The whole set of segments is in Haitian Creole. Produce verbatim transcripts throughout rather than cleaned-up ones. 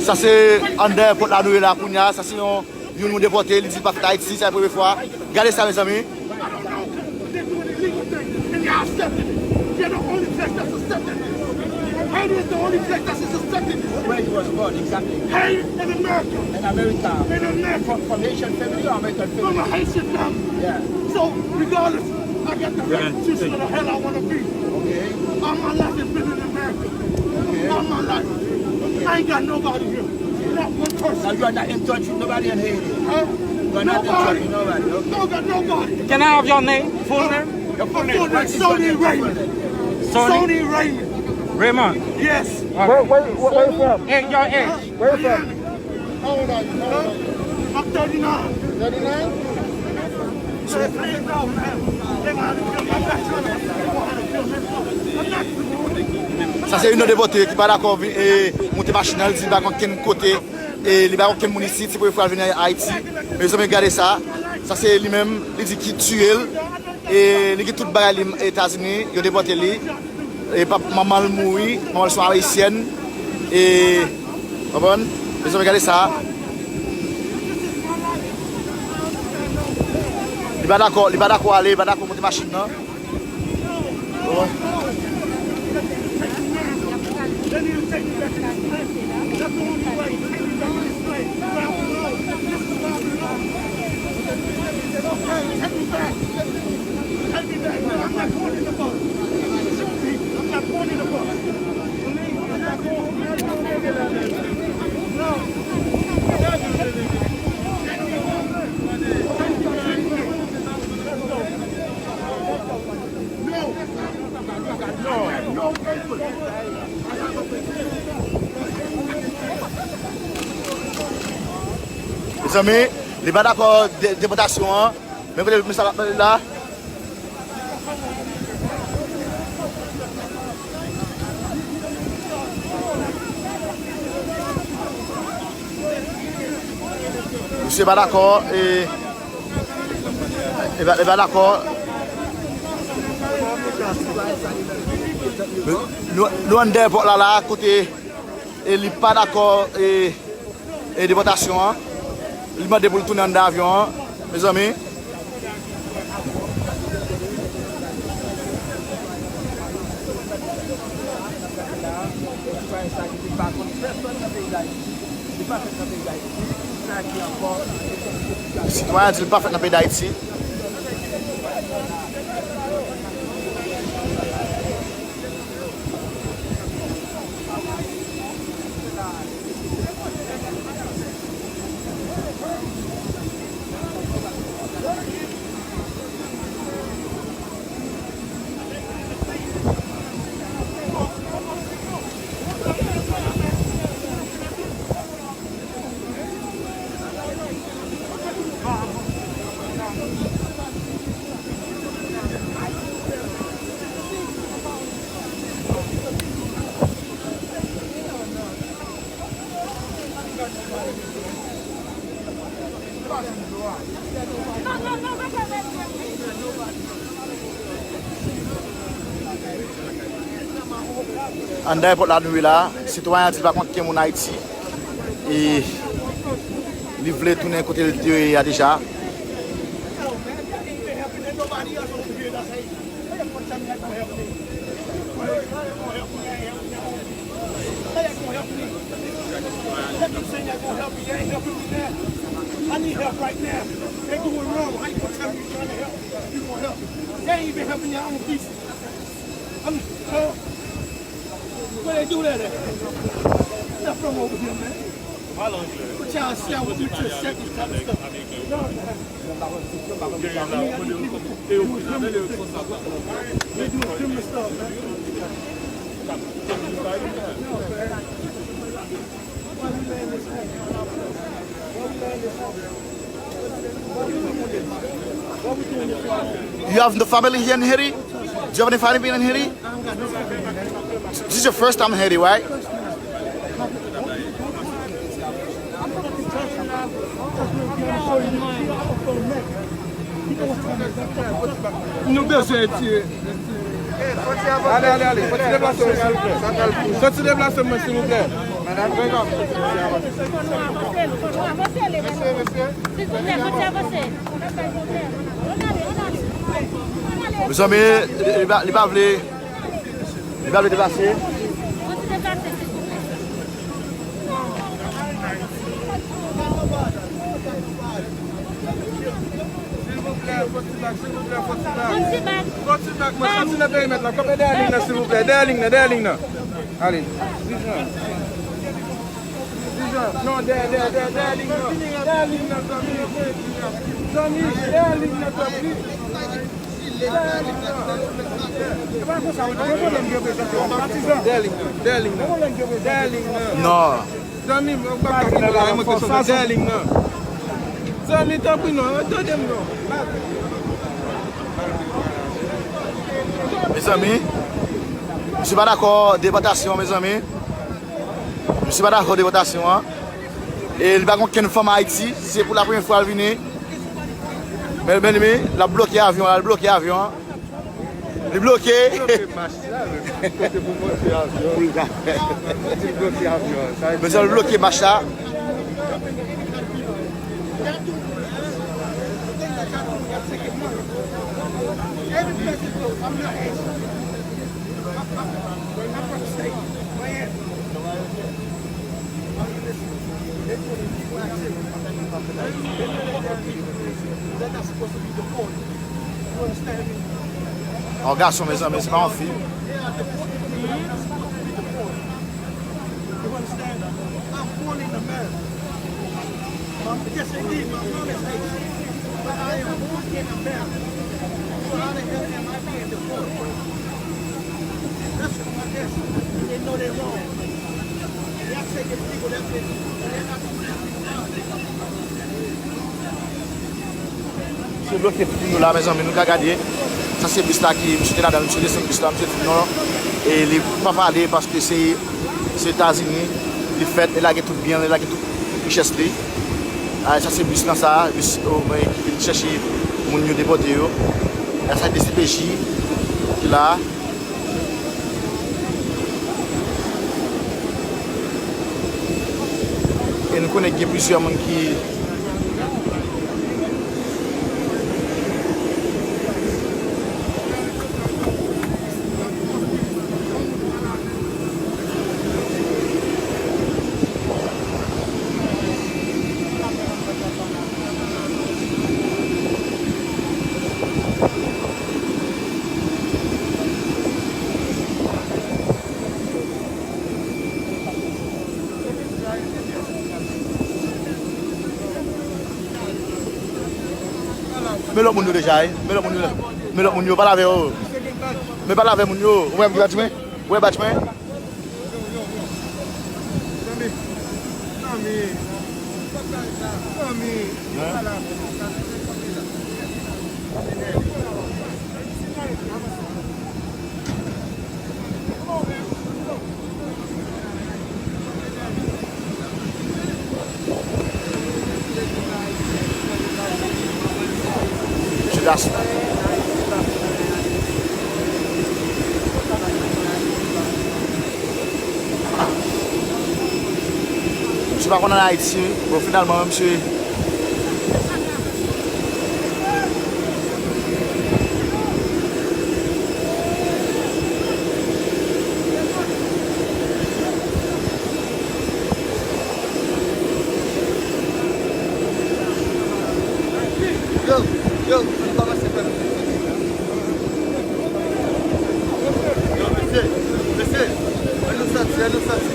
Sa se anndan èpòt la nou ye la kounye a. Sa se yon, youn nou depòte, li di l pa fèt Ayiti, sa se premye fwa. Gade sa, mezanmi. They doing illegal things and they accepting it. They're the only place that's accepting it. Haiti is the only place that's accepting it. Where you was born, exactly? Haiti in America. In America. In America. From, from Haitian family or American family? From a Haitian family. Yeah. So, regardless, I got the right to choose where the hell I want to be. Okay. All my life has been in America. Okay. All my life. I ain't got nobody here. Not one person. So you are not in touch with nobody in Haiti? Huh? You are not in touch with nobody, okay. No, got nobody. Can I have your name? Full name? Your full name. What is your name? Sony Raymond. Sony? Sony Raymond. Raymond? Yes. Okay. Where, where, where, where you from? Hey, your age? Where you from? How old are you? How old are you? I'm thirty-nine. Thirty-nine? Sa se youn nan depòte ki pa dakò vin, e, monte machin nan, li di li pa konn kenn kote, e, li pa konn kenn moun isit, se premye fwa l vin Ayiti. Mezanmi, gade sa. Sa se li menm, li di ki tiye l, e, li gen tout bagay li Etazini, yo depòte li. E pap, manman l mouri, manman l se yon ayisyèn. E, konprann? Mezanmi, gade sa. Li pa dakò, li pa dakò ale, li pa dakò monte machin nan. Konprann? Mezanmi, li pa dakò de-, depòtasyon an. Men kote misye ap pale la. Misye pa dakò, e, e pa, e pa dakò. Nou, nou anndan èpòt la, la, kote, e, li pa dakò, e, e depòtasyon an. Li mande pou l tounen anndan avyon an, mezanmi. Sitwayen an di l pa fèt nan peyi Dayiti. Anndan èpòt la nou ye la, sitwayen an di l pa konn kenn moun Ayiti. E li vle tounen kote l te ye a deja. How y'all gonna help me? Let them say y'all gonna help me. Y'all ain't helping me now. I need help right now. They doing wrong. How you gonna tell me you trying to help? You gonna help me? They ain't even helping y'all own people. I'm, so, where they do that at? Not from over here, man. What y'all see? I want me to accept this kind of stuff. No, man. You have the family here in Haiti? Do you have any family in Haiti? This is your first time in Haiti, right? Nou bezwen retire. Ale, ale, ale. Soti deplase mwen, silvouplè. Soti deplase mwen, silvouplè. Mezanmi, li, li pa, li pa vle, li pa vle deplase. Silvouplè, fò ti bak, silvouplè, fò ti bak. Fò ti bak, mwen, sòti nan perimèt la. Kanpe dèyè liy nan, silvouplè. Dèyè liy nan, dèyè liy nan. Ale. Dijan. Dijan. Non, dèyè, dèyè, dèyè, dèyè liy nan. Dèyè liy nan, zanmi. Zanmi, dèyè liy nan, tanpri. Dèyè liy nan, dèyè liy nan. Dèyè liy nan. Non. Zanmi m, ou pa ka kite la, mwen ke sou dèyè liy nan. Zanmi, tanpri non, tande m non. Mezanmi, misye pa dakò depòtasyon, mezanmi. Misye pa dakò depòtasyon an. E li pa gen okenn fanm Ayiti, se pou la premyè fwa l vini. Men, men, men, l ap bloke avyon an, l ap bloke avyon an. Li bloke. Bloke mach la, men kote pou monte avyon. Pou l ka. Li bloke avyon. Sa vle di mezanmi, l bloke mach la. Yon gason, mezanmi, se pa yon fi. Misye bloke tout moun yo la, mezanmi, nou ka gade. Sa se bis la ki misye te ladan l, misye desann bis la, misye di non, e li pa pale paske se, se Etazini li fèt, li lage tout byen l, li lage tout richès li. A, sa se bis lan sa, bis, o, mwen ki vin chèche moun yo depòte yo. A, sa D C P J ki la. E nou konnen gen plizyè moun ki Men lòt moun yo deja, wi. Men lòt moun yo, men lòt moun yo, pale avè yo. Men pale avè moun yo. Ou wè m ki pa di mwen? Ou wè badj mwen? Zanmi. Zanmi. Zanmi. Ti gason. Misye pa konn ann Ayiti, bon, finalman, misye. Yo, yo, ann pa pase frè m. Yo, mesye, mesye, ann nou sòti, ann nou sòti.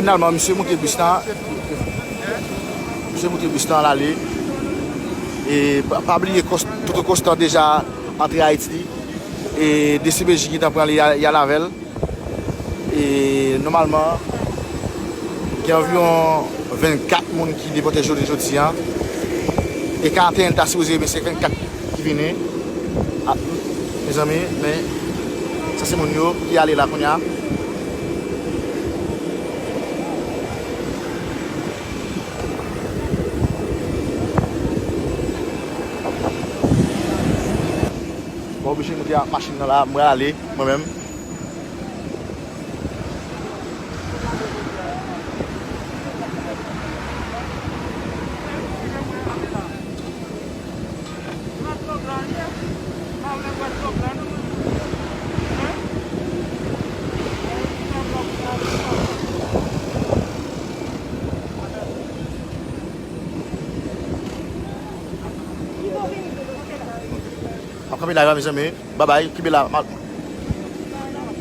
Finalman, misye moute bis la. Misye moute bis la, l ale. E pa, pa bliye, Kòs-, Toto Constant deja antre Ayiti. E D C P J gentan pran li, y a, y al avè l. E nòmalman, gen anviwon vennkat moun ki depòte jounen jodi a. E karanteyen ta sipoze, men se vennkat ki vini. A, mezanmi, men sa se moun yo ki ale la kounye a. Mwen oblije moute ak machin nan la, mwen ale, mwen menm. M ap kanpe la, mezanmi. Babay, kenbe la.